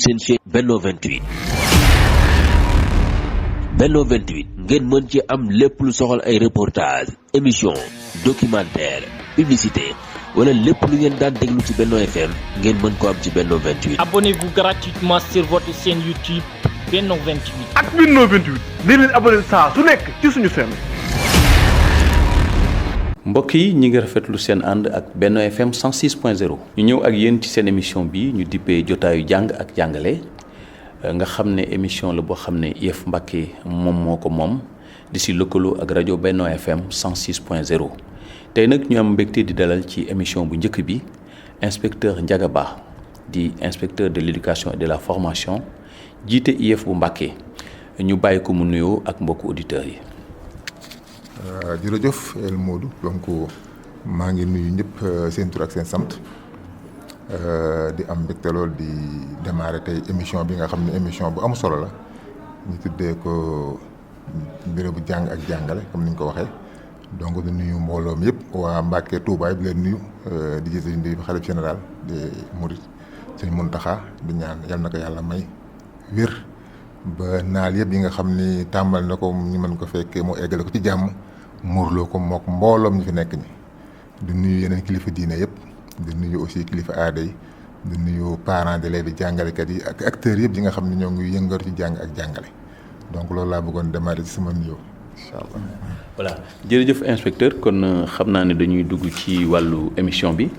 seen chaîne Benno 28. Benno 28 ngeen mën ci am lépp lu soxal ay reportage émission documentaire publicité wala lépp lu ngeen daan déglu ci Benno FM ngeen mën ko am ci Benno 28. Abonnez-vous gratuitement sur votre chaîne YouTube Benno 28. ak Benno 28 di leen abonné saa su nekk ci suñu chaîne. mbokk yi ñi ngi rafetlu seen ànd ak Benno FM 106.0 ñu ñëw ak yéen ci seen émission bi ñu dippee jotaayu jàng ak jàngale nga xam ne émission la boo xam ne IEF Mbacké moom moo ko moom di si lëkkaloo ak rajo Benno FM 106.0 tey nag ñu am mbégte di dalal ci émission bu njëkk bi inspecteur Ndiaga Ba di inspecteur de l'éducation et de la formation jiite IEF bu Mbacké ñu bàyyi ko mu nuyoo ak mbokku auditeurs yi. jërëjëf El Modou donc maa ngi nuyu ñëpp seen tur ak seen sant di am mbégte lool di démarrer tey émission bi nga xam ne émission bu am solo la ñu tuddee ko bérébu jàng ak jàngale comme ni ñu ko waxee donc di nuyu mbooloo mi yëpp waa Mbacké Touba di leen nuyu di gis di xalif général de Mouride Sëñ Mountakha di ñaan yal na ko yàlla may wér ba naal yëpp yi nga xam ni tàmbal na ko ñu mën ko fekkee moo eggale ko ci jàmm. muurloo ko mook mbooloom ñu fi nekk ñi di nuyu yeneen kilifa diine yëpp di nuyu aussi kilifa aada yi di nuyu parents d'élèves yi jàngalekat yi ak acteurs yëpp yi nga xam ne ñoo ngi yëngatu ci jàng ak jàngale donc loolu laa bëggoon démarrer ci sama nuyoo incha allah. voilà jërëjëf inspecteur kon xam naa ne dañuy dugg ci wàllu émission bi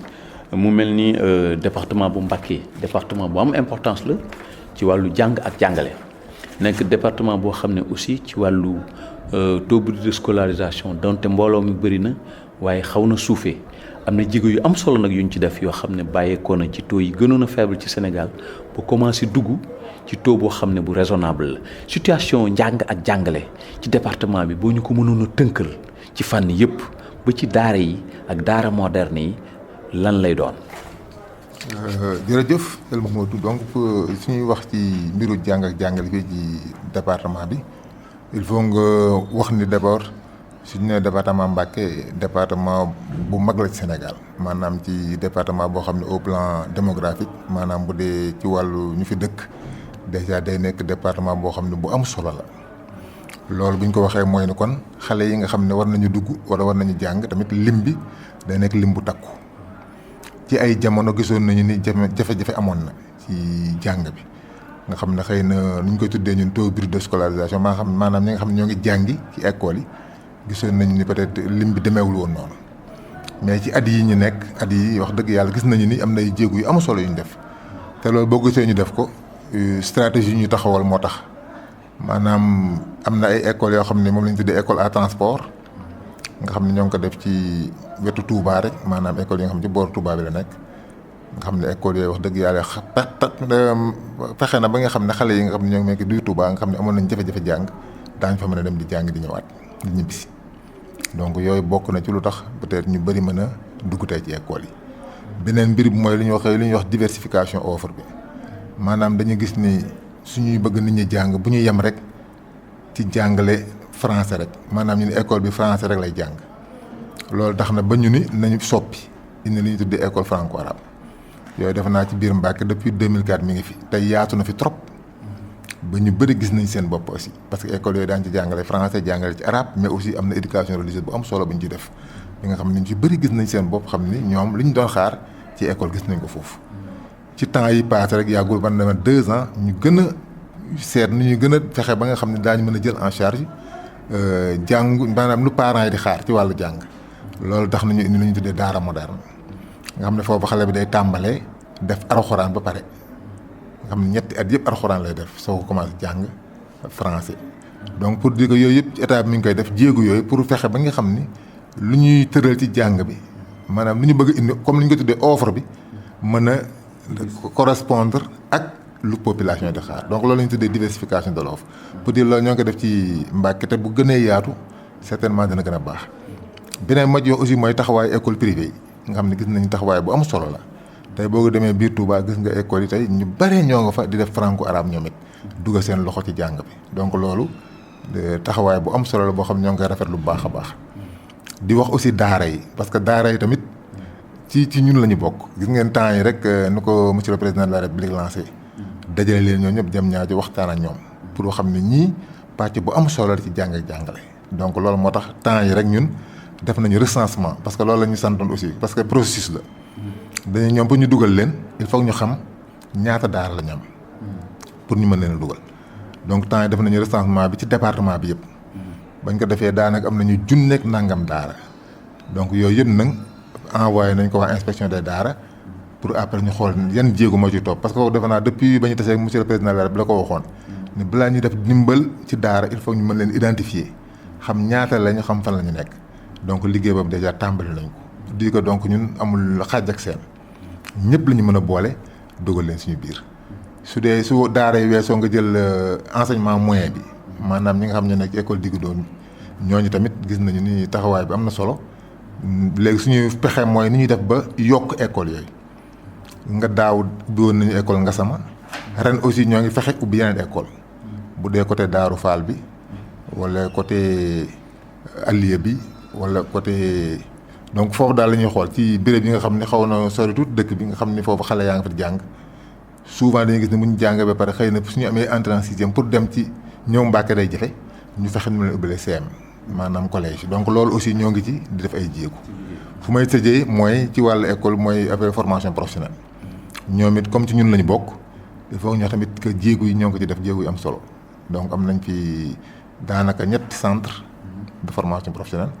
mu mel ni département bu Mbacké département bu am importance la ci wàllu jàng ak jàngale nekk département boo xam ne aussi ci wàllu. taux de scolarisation donte mbooloo mi bëri na waaye xaw na suufee am na jéego yu am solo nag yuñ ci def yoo xam ne bàyyeekoo na ci taux yi gënoon a faible ci Sénégal ba commencé dugg ci taux boo xam ne bu raisonnable la situation njàng ak jàngale ci département bi boo ñu ko mënoon a tënkal ci fànn yëpp ba ci daara yi ak daara moderne yi lan lay doon. jërëjëf El Modou donc suñuy wax ci mbiru jàng ak jàngale fii ci département bi. il faut nga wax ni d'abord suñu nee département Mbacké département bu mag la ci Sénégal maanaam ci département boo xam ne au plan démographique maanaam bu dee ci wàllu ñu fi dëkk déjà day nekk département boo xam ne bu am solo la loolu bu ñu ko waxee mooy ne kon xale yi nga xam ne war nañu dugg wala war nañu jàng tamit lim bi day nekk lim bu takku ci ay jamono gisoon nañu ni jafe-jafe amoon na ci jàng bi. nga xam ne xëy na nu ñu koy tuddee ñun taux de scolarisation maanaam ñi nga xam ne ñoo ngi jàngi ci école yi gisoon nañu ni peut-être lim bi demeewul woon noonu mais ci at yi ñu nekk at yi wax dëgg yàlla gis nañu ni am na ay jéego yu am solo yu ñu def te loolu boo gisee ñu def ko stratégie yu ñu taxawal moo tax maanaam am na ay écoles yoo xam ne moom la ñu tuddee école à transport nga xam ne ñoo ngi ko def ci wetu Touba rek maanaam école yi nga xam ne ci boor Touba bi la nekk. nga xam ne école yooyu wax dëgg yàlla fexe na ba nga xam ne xale yi nga xam ne ñoo ngi nekk du Touba nga xam ne amoon nañ jafe-jafe jàng daañu fa mën a dem di jàng di ñëwaat di ñibbisi donc yooyu bokk na ci lu tax peut-être ñu bëri mën a dugg tey ci école yi. beneen mbir bi mooy li ñuy wax diversification offre bi maanaam dañu gis ni suñuy bëgg nit ñi jàng bu ñu yem rek ci jàngale français rek maanaam ñu ne école bi français rek lay jàng loolu tax na ba ñu ni nañu soppi indi li ñu tuddee école franco-arabe. yooyu def naa ci biir Mbacké depuis 2004 mi ngi fi tey yaatu na fi trop ba ñu bëri gis nañ seen bopp aussi parce que école yooyu daan ci jàngale français jàngale ci arabe mais aussi am na éducation religieuse bu am solo bu ñu ci def bi nga xam ne ñu ci bëri gis nañ seen bopp xam ni ñoom li ñu doon xaar ci école gis nañ ko foofu. ci temps yi passé rek yàggul ban dama 2 ans ñu gën a seet ni ñu gën a fexe ba nga xam ne daañu mën a jël en charge jàngu maanaam lu parents yi di xaar ci wàllu jàng loolu tax nañu indi lu ñu tuddee daara moderne. nga xam ne foofu xale bi day tàmbalee def alxuraan ba pare nga xam ne ñetti at yëpp alxuraan lay def soo ko commencé jàng français donc pour dire que yooyu yëpp état bi mi ngi koy def jéego yooyu pour fexe ba nga xam ni lu ñuy tëral ci jàng bi maanaam lu ñu bëgg indi comme li ñu ko tuddee offre bi mën a correspondre ak lu population yi di xaar donc loolu la ñu tuddee diversification de l'offre pour dire loolu ñoo ngi ko def ci Mbacké te bu gënee yaatu certainement dina gën a baax beneen maj yoo aussi mooy taxawaayu école privée yi nga xam ne gis nañu taxawaay bu am solo la tey boo demee biir Touba gis nga école yi tey ñu bare ñoo nga fa di def franco arabe ñoom it dugal seen loxo ci jàng bi donc loolu taxawaay bu am solo la boo xam ne ñoo ngi koy rafetlu bu baax a baax di wax aussi daara yi parce que daara yi tamit ci ñun la ñu bokk gis ngeen temps yi rek nu ko monsieur le président de la république lancé dajale leen ñoo ñëpp jëm ñaajo waxtaan ak ñoom pour xam ne ñii pàcc bu am solo la ci jàng ak jàngale. donc loolu moo tax temps yi rek ñun def nañu recensement parce que loolu la ñu santoon aussi parce que processus la dañu ñoom pour ñu dugal leen il faut ñu xam ñaata daara la ñu am pour ñu mën leen a dugal donc temps yi def nañu recensement bi ci département bi yëpp bañ ko defee daanaka am nañu junneeg nangam daara donc yooyu yëpp nag envoyé nañ ko waa inspection des daara pour après ñu xool yan jéego moo ci topp parce que kooku defe naa depuis ba ñu tasee monsieur le président de la République la ko waxoon ni balaa ñuy def ndimbal ci daara il faut ñu mën leen identifier xam ñaata la ñu xam fan la ñu nekk donc liggéey boobu déjà tàmbali nañ ko di ko donc ñun amul xaaj ak seen ñëpp la ñu mën a boole dugal leen suñu biir su dee su daara yi weesoo nga jël enseignement moyen bi maanaam ñi nga xam ne nekk ci école diggu doom ñooñu tamit gis nañu ni taxawaay bi am na solo léegi suñuy pexe mooy ni ñuy def ba yokk école yooyu nga daaw ubbi woon nañu école Ngassama ren aussi ñoo ngi fexe ubbi yeneen école bu dee côté Daaru Fall bi wala côté Aliya bi wala côté donc foofu daal la ñuy xool ci béréb yi nga xam ne xaw na sori tuuti dëkk bi nga xam ni foofu xale yaa nga fa jàng souvent dañuy gis ne bu ñu jàngee ba pare xëy na suñu amee entrée en sixième pour dem ci ñëw Mbàkke day jafe ñu fexe nu leen ubbilee CM maanaam collège donc loolu aussi ñoo ngi ci di def ay jéego fu may tëjee mooy ci wàllu école mooy affaire formation professionnelle ñoom it comme ci ñun lañu bokk il faut ñu tamit que jéego yi ñoo ngi ko ci def jéego yu am solo donc am nañ fi daanaka ñetti centre de formation professionnelle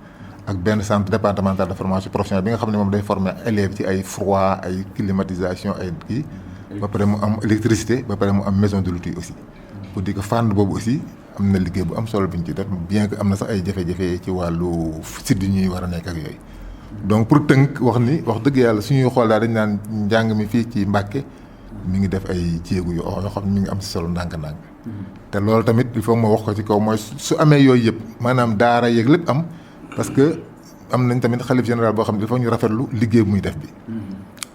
ak benn centre départemental de formation professionnelle bi nga xam ne moom day former élèves ci ay froid ay climatisation ay kii ba pare mu am électricité ba pare mu am maison de l'outil aussi pour dire que fànn boobu aussi am na liggéey bu am solo bi ñu ci def bien que am na sax ay jafe-jafe ci wàllu site yi ñuy war a nekk ak yooyu donc pour tënk wax ni wax dëgg yàlla suñuy xool daal dañ naan njàng mi fii ci Mbàkke mi ngi def ay jéego yoo xam ne mi ngi am si solo ndànk-ndànk te loolu tamit il faut ma wax ko ci kaw mooy su amee yooyu yëpp maanaam daara yeeg lépp am parce que am nañ tamit xalif général boo xam ne il faut ñu rafetlu liggéey bu muy def bi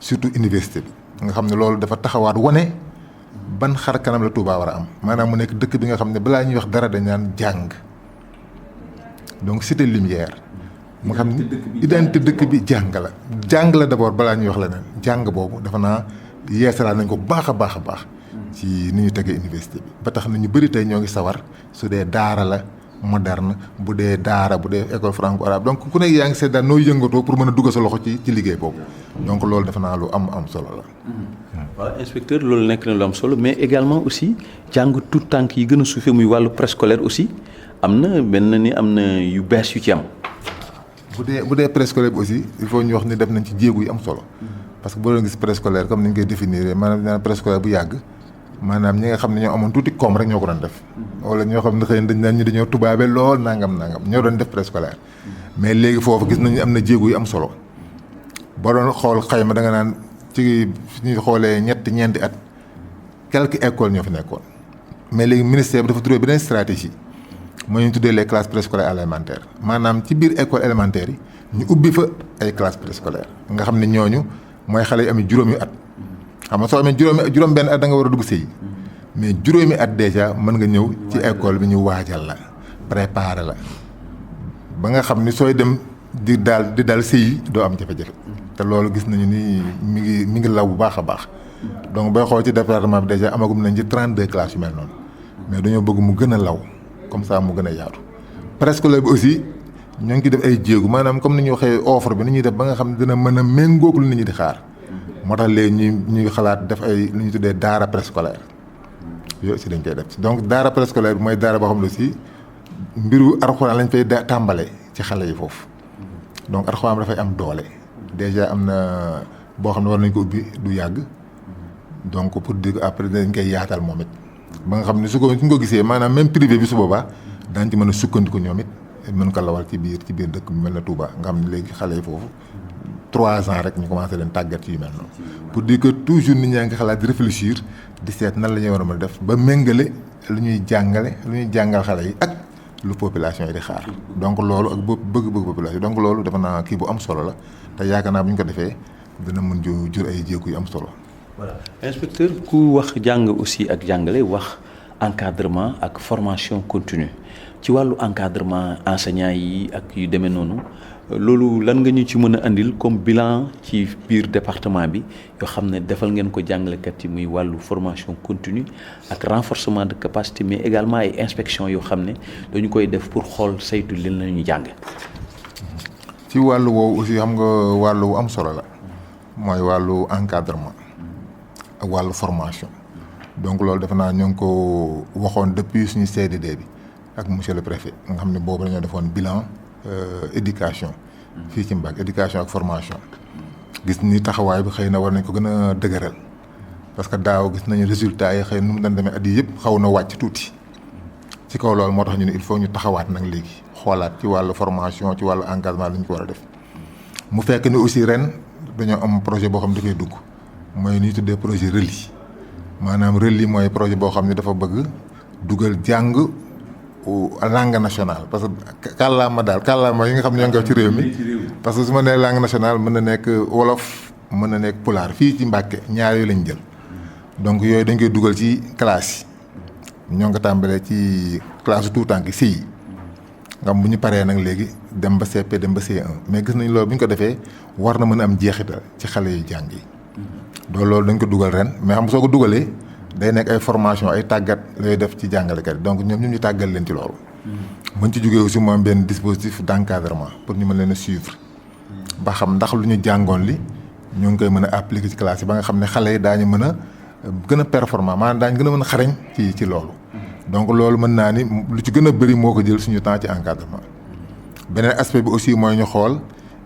surtout université bi nga xam ne loolu dafa taxawaat wane ban xar kanam la Touba war a am maanaam mu nekk dëkk bi nga xam ne balaa ñuy wax dara dañ naan jàng donc cité lumière mu xam ne identité dëkk bi jàng la d'abord balaa ñuy wax leneen jàng boobu dafa naa yeesalaat nañ ko baax a baax a baax ci ni ñu tegee université bi ba tax na ñu bëri tey ñoo ngi sawar su dee daara la moderne bu dee daara bu dee école franco-arabe donc ku nekk yaa ngi seet daal noo yëngatoo pour mën a dugg sa loxo ci liggéey boobu donc loolu defe naa lu am solo la. waaw inspecteur loolu nekk na lu am solo mais également aussi jàng tout tànk yi gën a suufee muy wàllu préscolaire aussi am na am na yu bees yu ci am. bu dee préscolaire bi aussi il faut ñu wax ni def nañ ci jéego yu am solo parce que boo doon gis préscolaire comme ni ñu koy définir maanaam préscolaire bu yàgg maanaam ñi nga xam ne ñoo amoon tuuti koom rek ñoo ko doon def wala ñoo xam ne xëy na dañ naan ñu dañoo tubaabe lool nangam ñoo doon def préscolaire mais léegi foofu gis nañu am na jéego yu am solo boo doon xool xayma da nga naan ci ñuy xoolee ñeenti at quelques écoles ñoo fi nekkoon mais léegi ministère bi dafa trouvé beneen stratégie mooy ñu tuddee les classes préscolaires élémentaires maanaam ci biir école élémentaire yi ñu ubbi fa ay classes préscolaires nga xam ne ñooñu mooy xale yu amee juróomi at xam nga soo amee juróom benn at da nga war a dugg sëy mais juróomi at déjà mën nga ñëw ci école bi ñu waajal la préparer la ba nga xam ni sooy dem di daal sëy doo am jafe-jafe te loolu gis nañu ni mi ngi law bu baax a baax donc booy xool ci département bi déjà amagum nañ ci 32 classes yu mel noonu mais dañoo bëgg mu gën a law comme ça mu gën a yaatu préscolaire bi aussi ñoo ngi ci def ay jéegu maanaam comme ni ñu waxee offre bi ni ñuy def ba nga xam ne dina mën a méngóog lu nit ñi di xaar moo tax léegi ñuy xalaat def ay lu ñu tuddee daara préscolaire yooyu aussi dañ koy def donc daara préscolaire bi mooy daara boo xam ne aussi mbiru alxuraan lañ fay tàmbale ci xale yi foofu donc alxuraan dafay am doole déjà am na boo xam ne war nañ ko ubbi du yàgg donc pour dire après dañ koy yaatal moom it ba nga xam ne su ñu ko gisee maanaam même privé bi su boobaa daañu ci mën a sukkandiku ñoom it mën ko lawal ci biir dëkk bi mel na Touba nga xam ne léegi xale yi foofu 3 ans rek ñu commencé leen tàggat yu mel noonu pour dire que toujours nit ñaa ngi xalaat di réfléchir di seet nan la ñuy war a mën a def ba méngale lu ñuy jàngal xale yi ak lu population yi di xaar donc loolu ak bëgg population donc loolu dafa naa kii bu am solo la te yaakaar naa bu ñu ko defee dina mën jur ay jéego yu am solo. voilà inspecteur ku wax jàng aussi ak jàngale wax encadrement ak formation continue ci wàllu encadrement enseignants yi ak yu demee noonu loolu lan nga ñu ci mën a andil comme bilan ci biir département bi yoo xam ne defal ngeen ko jàngalekat yi muy wàllu formation continue ak renforcement de capacité mais également ay inspection yoo xam ne dañu koy def pour xool saytu leen la ñu jàng. ci wàllu woowu aussi xam nga wàllu am solo la mooy wàllu encadrement ak wàllu formation donc loolu defe naa ñoo ngi ko waxoon depuis suñu CDD bi ak monsieur le préfet nga xam ne boobu dañoo defoon bilan éducation fii ci Mbacké éducation ak formation gis ni taxawaay bi xëy na war nañ ko gën a dëgëral parce que daaw gis nañu résultats yi xëy na nu mu doon demee at yii yëpp xaw na wàcc tuuti ci kaw loolu moo tax ñu ne il faut ñu taxawaat nag léegi xoolaat ci wàllu formation ci wàllu encadrement li ñu ko war a def mu fekk ni aussi ren dañoo am projet boo xam ne dafay dugg mooy ni ñu tuddee projet RELI maanaam RELI mooy projet boo xam ne dafa bëgg dugal jàng langue nationale parce que kàllaama yi nga xam ne ñoo ngi ci réew mi parce que su ma nee langue nationale mën na nekk wolof mën na nekk pulaar fii ci Mbacké ñaar yooyu lañ jël donc yooyu dañ koy dugal ci classe yi ñoo ngi ko tàmbalee ci classe tout tànk CI nga xam bu ñu paree nag léegi dem ba CP dem ba C1 mais gis nañ loolu bu ñu ko defee war na mën a am jeexital ci xale yu jàng yi loolu dañ ko dugal ren mais xam soo ko dugalee day nekk ay formation ay tàggat lay def ci jàngalekat yi donc ñoom ñu tàggal leen ci loolu. buñ ci jógee aussi mu am benn dispositif d'encadrement pour ñu mën leen a suivre ba xam ndax lu ñu jàngoon li ñu ngi koy mën a appliquer ci classe yi ba nga xam ne xale yi daañu mën a gën a performant maanaam daañu gën a mën a xarañ ci loolu. donc loolu mën naa ni lu ci gën a bëri moo ko jël suñu temps ci encadrement beneen aspect bi aussi mooy ñu xool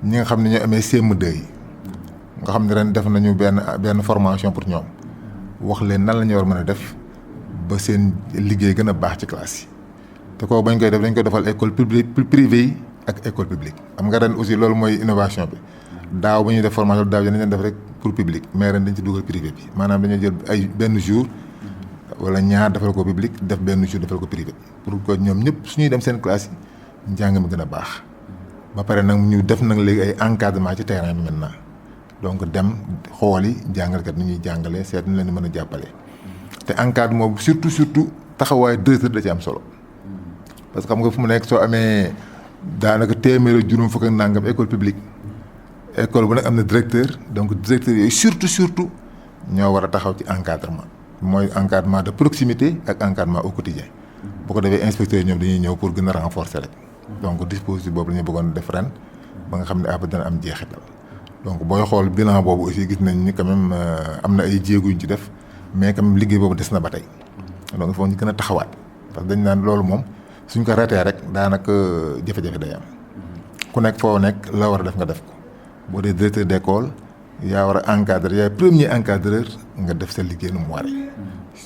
ñi nga xam ne ñoo amee CM2 yi nga xam ne ren def nañu benn formation pour ñoom. wax leen nan la ñu war mën a def ba seen liggéey gën a baax ci classe yi te kooku bañ koy def dañ koy defal école privée yi ak école publique am nga ren aussi loolu mooy innovation bi daaw ba ñuy def formation daaw dañ leen def rek pour public mais ren dañ ci dugal privé bi maanaam dañoo jël ay benn jour wala ñaar defal ko public def benn jour defal ko privé pour que ñoom ñëpp suñuy dem seen classe yi njàng mi gën a baax ba pare nag ñu def nag léegi ay encadrement ci terrain bi maintenant. donc dem xooli jàngalekat ni ñuy jàngalee seet ni leen di mën a jàppale te encadrement boobu surtout taxawaay directeur da ci am solo parce que xam nga fu mu nekk soo amee daanaka téeméer juróom fukk ak nangam école publique école bu nag am na directeur donc directeur yooyu surtout ñoo war a taxaw ci encadrement mooy encadrement de proximité ak encadrement au quotidien bu ko defee inspecteurs yi ñoom dañuy ñëw pour gën a renforcer rek donc dispositif boobu la ñu bëggoon def ren ba nga xam ne après dana am jeexital. donc booy xool bilan boobu aussi gis nañ ni quand même am na ay jéego yu ñu ci def mais quand même liggéey boobu des na ba tey donc il faut ñu gën a taxawaat parce que dañ naan loolu moom suñ ko ratee rek daanaka jafe-jafe day am ku nekk foo nekk la war a def nga def ko boo dee directeur d'école yaa war a encadrer yaay premier encadreur nga def sa liggéey nu mu waree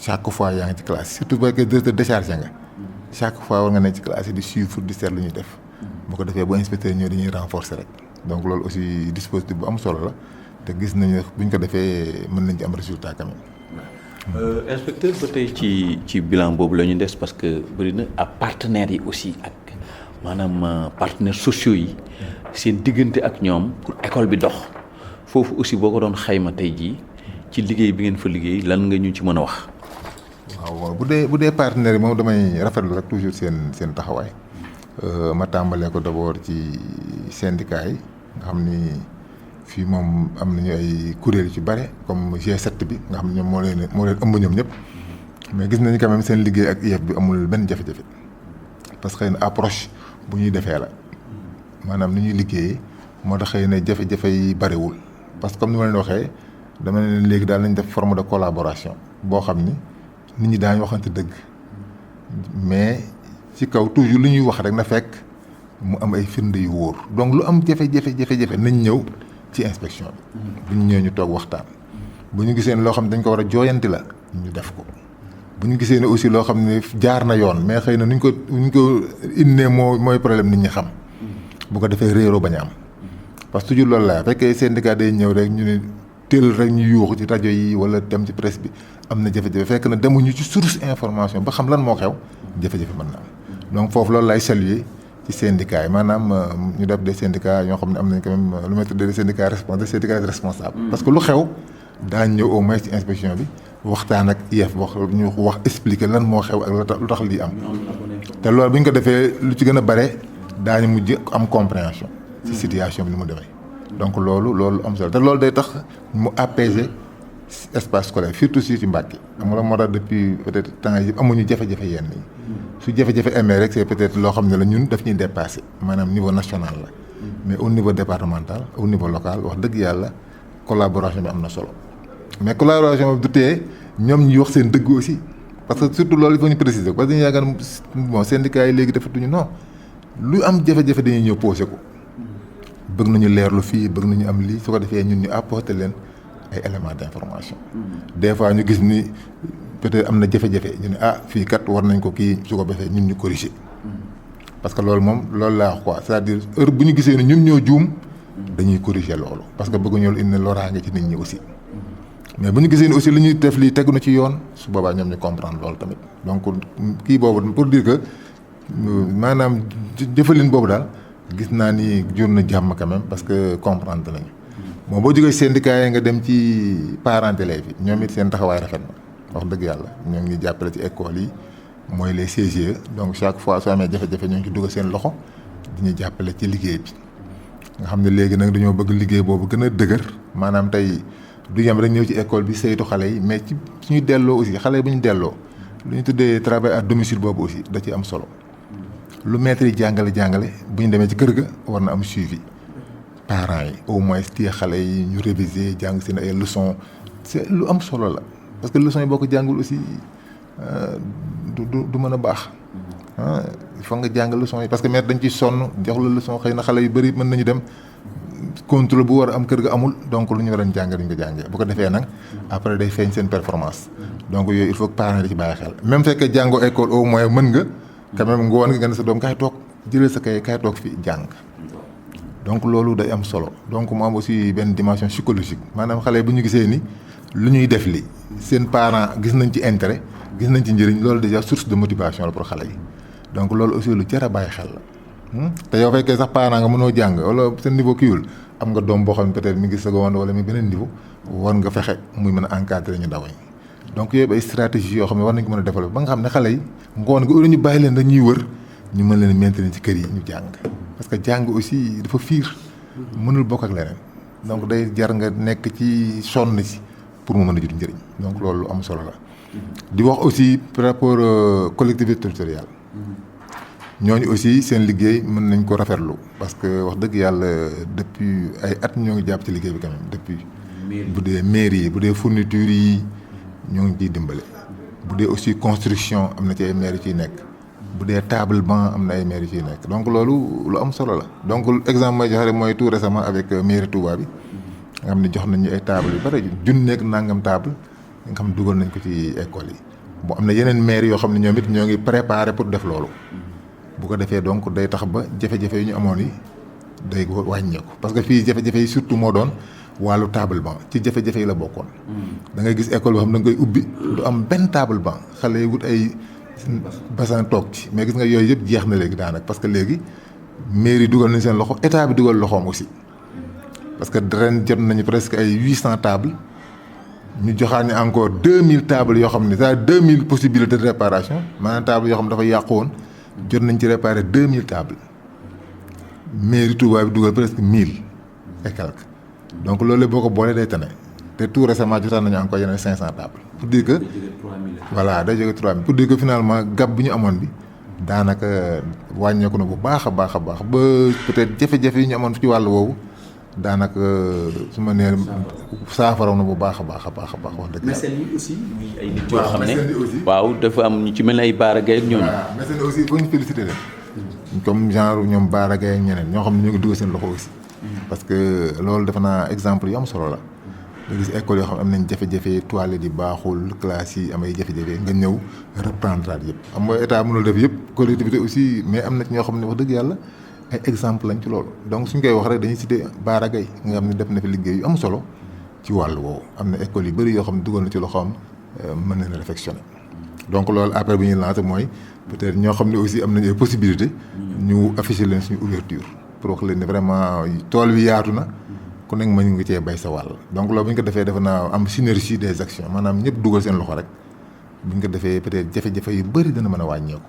chaque fois yaa ngi ci classe surtout boo koy directeur déchargé nga chaque fois war nga nekk ci classe yi di suivre di seet lu ñuy def bu ko defee bu inspecteur ñëw dañuy renforcer rek. donc loolu aussi dispositif bu am solo la te gis nañu buñ ko defee mën nañ ci am résultat quand même. Inspecteur ba tey ci bilan boobu la ñu des parce que bëri na ak partenaires yi aussi ak maanaam partenaires sociaux yi seen diggante ak ñoom pour école bi dox foofu aussi boo ko doon xayma tey jii ci liggéey bi ngeen fa liggéey lan nga ñu ci mën a wax. waaw bu dee partenaires yi moom damay rafetlu rek toujours seen taxawaay ma tàmbalee ko d'abord ci syndicat yi. nga xam ni fii moom am nañu ay kuréel yu ci bare comme G7 bi nga xam ne ñoom moo leen ëmb ñoom ñëpp mais gis nañu quand même seen liggéey ak IEF bi amul benn jafe-jafe parce que xëy na approche bu ñuy defee la maanaam ni ñuy liggéeyee moo tax xëy na jafe-jafe yi bariwul parce que comme ni ma leen waxee dama ne leen léegi daal nañ def forme de collaboration boo xam ni nit ñi daañu waxante dëgg mais ci kaw toujours lu ñuy wax rek na fekk mu am ay firnde yu wóor donc lu am jafe-jafe nañ ñëw ci inspection bi. bu ñu ñëwee ñu toog waxtaan. bu ñu gisee ne loo xam ne dañ ko war a jooyanti la ñu def ko bu ñu gisee ne aussi loo xam ne jaar na yoon mais xëy na nuñ ko indee mooy problème nit ñi xam. bu ko defee réeroo bañ a am. parce que toujours loolu la fekkee syndicat day ñëw rek ñu ne teel rek ñu yuuxu ci rajo yi wala dem ci presse bi am na jafe-jafe fekk na demuñu ci source information ba xam lan moo xew jafe-jafe mën na am donc foofu loolu lay saluer ci syndicats yi maanaam ñu def des syndicats yoo xam ne am nañ quand même lu may tuddee des syndicats responsables. parce que lu xew daañ ñëw au moins ci inspection bi waxtaan ak IEF ñu wax expliquer lan moo xew ak lu tax lii am. te loolu bu ñu ko defee lu ci gën a bare daañu mujj am compréhension ci situation bi ni mu demee. donc loolu am solo te loolu day tax mu apaiser espace scolaire surtout si ci Mbacké xam nga moo tax depuis peut-être temps yi amuñu jafe-jafe yenn yi su jafe-jafe amee rek c'est peut-être loo xam ne la ñun daf ñuy dépasser maanaam niveau national la mais au niveau départemental au niveau local wax dëgg yàlla collaboration bi am na solo mais collaboration bi du tee ñoom ñuy wax seen dëgg aussi parce que surtout loolu il faut ñu préciser parce que dañuy yaakaar bon syndicats yi léegi defatuñu non lu am jafe-jafe dañuy ñëw posé ko bëgg nañu leerlu fii bëgg nañu am lii su ko defee ñun ñu apporter leen ay éléments d'information. des fois ñu gis ni peut-être am na jafe-jafe ñu ne fii kat war nañ ko kii su ko defee ñun ñu corriger. parce que loolu moom loolu laa wax quoi c'est-à-dire heure bu ñu gisee ne ñun ñoo juum dañuy corriger loolu parce que bëgguñu indi loraange ci nit ñi aussi. mais bu ñu gisee ni aussi li ñuy def lii tegu na ci yoon su boobaa ñoom ñu comprendre loolu tamit donc kii boobu pour dire que maanaam jëfalin boobu daal gis naa ni jur na jàmm quand même parce que comprendre nañu. bon boo jógee syndicat yi nga dem ci parents d'élèves yi ñoom it seen taxawaay rafet na wax dëgg yàlla ñoo ngi jàppale ci école yi mooy les CGE donc chaque fois soo amee jafe-jafe ñoo ngi ci dugal seen loxo di ñu jàppale ci liggéey bi nga xam ne léegi nag dañoo bëgg liggéey boobu gën a dëgër maanaam tey. du yem rek ñëw ci école bi saytu xale yi mais ci suñu delloo aussi xale yi bu ñu delloo lu ñu tuddee travail à domicile boobu aussi da ci am solo lu maître yi jàngale bu ñu demee ci kër ga war na am suivi parents yi au moins téye xale yi ñu réviser jàng seen ay leçons c'est lu am solo la parce que leçons yi boo ko jàngul aussi du mën a baax il faut nga jàng leçons yi parce que maître dañ ciy sonn jox la leçon xëy na xale yu bëri mën nañu dem. contrôle bu war a am kër ga amul donc lu ñu war a jàng dañ ko jàngee bu ko defee nag après day feeñ seen performance donc yooyu il faut que parents di ci bàyyi xel même fekkee jàngoo école au moins mën nga quand même ngoon nga ne sa doom kaay toog jëlee sa kaay toog fi jàng donc loolu day am solo donc mu am aussi benn dimension psychologique maanaam xale bu ñu gisee ni lu ñuy def li seen parents gis nañ ci intérêt gis nañ ci njëriñ loolu déjà source de motivation la pour xale yi donc loolu aussi lu jar a bàyyi xel la te yow fekkee sax parent nga mënoo jàng wala seen niveau kiiwul am nga doom boo xam ne peut-être mi ngi seconde wala mi beneen niveau war nga fexe muy mën a encadrer ñu ndaw ñi donc yooyu ay stratégie yoo xam ne war nañ ko mën a développer ba nga xam ne xale yi ngoon nga au ñu bàyyi leen dañuy wër ñu mën leen maintenir ci kër yi ñu jàng parce que jàng aussi dafa fiir mënul bokk ak leneen donc day jar nga nekk ci sonn si pour mu mën a jur njëriñ donc loolu lu am solo la di wax aussi par rapport collectivité territoriale ñooñu aussi seen liggéey mën nañ ko rafetlu parce que wax dëgg yàlla depuis ay at ñoo ngi jàpp ci liggéey bi quand même depuis bu dee mairie yi bu dee fourniture yi ñoo ngi ciy dimbale bu dee aussi construction am na ci ay maires yu ciy nekk bu dee table banc am na ay maires yu ciy nekk donc loolu lu am solo la donc exemple may joxe rek mooy tout récemment avec mairie Touba bi nga xam ne jox nañu ay table yu bari junneeg nangam table nga xam ne dugal nañ ko ci école yi bon am na yeneen maires yoo xam ne ñoom it ñoo ngi préparé pour def loolu bu ko defee donc day tax ba jafe-jafe yi ñu amoon yi day wàññeeku parce que fii jafe-jafe yi surtout moo doon wàllu table banc ci jafe-jafe yi la bokkoon. da ngay gis école boo xam ne da nga koy ubbi du am benn table banc xale yi wut ay bassin toog ci mais gis nga yooyu yëpp jeex na léegi daanaka parce que léegi mairie dugal nañ seen loxo état bi dugal loxoom aussi parce que ren jot nañu presque ay 800 tables ñu joxaat ñu encore 2000 tables yoo xam ne c'est-à-dire 2000 possibilités de réparation maanaam tables yoo xam ne dafa yàqu woon. jot nañ ci réparer 2000 tables mairie Touba bi dugal presque 1000 et quelques donc loolu boo ko boolee day tane te tout récemment jotaan nañu encore yeneen 500 tables pour dire que voilà day jóge 3000 pour dire que finalement gab bi ñu amoon bi daanaka wàññeeku na bu baax a baax a baax ba peut-être jafe-jafe yi ñu amoon ci wàll woowu daanaka su ma nee saafara na bu baax a baax a baax a baax wax dëgg yàlla. mécènes yi aussi muy ay nit yoo xam ne waaw dafa am ñu ci mel ne ay Baara Gaye ak ñooñu. waaw mécènes aussi il faut ñu féliciter leen comme genre ñoom Baara Gaye ak ñeneen ñoo xam ne ñoo ngi dugg seen loxo aussi. parce que loolu defe naa exemple yu am solo la. nga gis école yoo xam ne am nañ jafe-jafe toilettes yi baaxul classes yi am ay jafe-jafe nga ñëw reprendre yëpp xam nga état mënul def yëpp collectivité aussi mais am na ci ñoo xam ne wax dëgg yàlla. ay exemple lañ ci loolu donc suñ koy wax rek dañuy citer Baara Gaye nga xam ne def na fi liggéey yu am solo ci wàllu woowu am na école yu bëri yoo xam ne dugal na ci loxoom mën na leen réfectionner donc loolu après bi ñuy lancé mooy peut-être ñoo xam ne aussi am nañu ay possibilités ñu afficher leen suñu ouverture pour wax leen ne vraiment tool bi yaatu na ku nekk mën nga cee bay sa wàll donc loolu bu ñu ko defee defe naa am synergie des actions maanaam ñëpp dugal seen loxo rek bu ñu ko defee peut-être jafe-jafe yu bëri dana mën a wàññeeku.